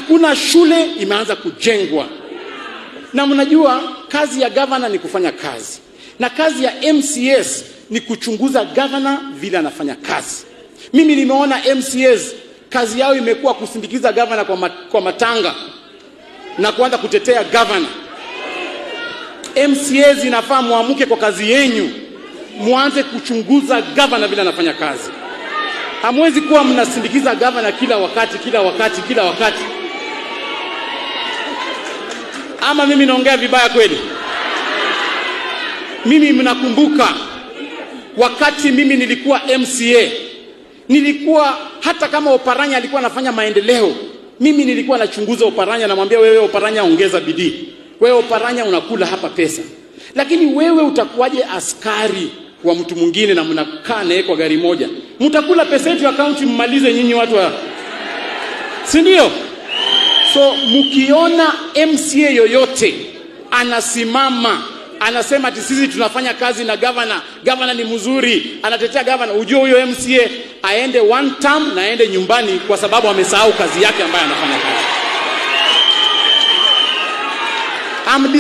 Hakuna shule imeanza kujengwa. Na mnajua kazi ya governor ni kufanya kazi, na kazi ya MCS ni kuchunguza governor vile anafanya kazi. Mimi nimeona MCS kazi yao imekuwa kusindikiza governor kwa matanga na kuanza kutetea governor. MCS inafaa muamuke kwa kazi yenyu, muanze kuchunguza governor vile anafanya kazi. Hamwezi kuwa mnasindikiza governor kila wakati, kila wakati, kila wakati. Ama mimi naongea vibaya kweli? Mimi mnakumbuka wakati mimi nilikuwa MCA, nilikuwa hata kama Oparanya alikuwa anafanya maendeleo, mimi nilikuwa nachunguza Oparanya, namwambia wewe Oparanya ongeza bidii. Wewe Oparanya unakula hapa pesa. Lakini wewe utakuwaje askari wa mtu mwingine na mnakaa naye kwa gari moja? Mtakula pesa yetu ya county mmalize nyinyi watu wa, si ndio? So mkiona MCA yoyote anasimama anasema ati sisi tunafanya kazi na governor, governor ni mzuri, anatetea governor, ujue huyo MCA aende one term na aende nyumbani, kwa sababu amesahau kazi yake ambayo anafanya kazi. I'm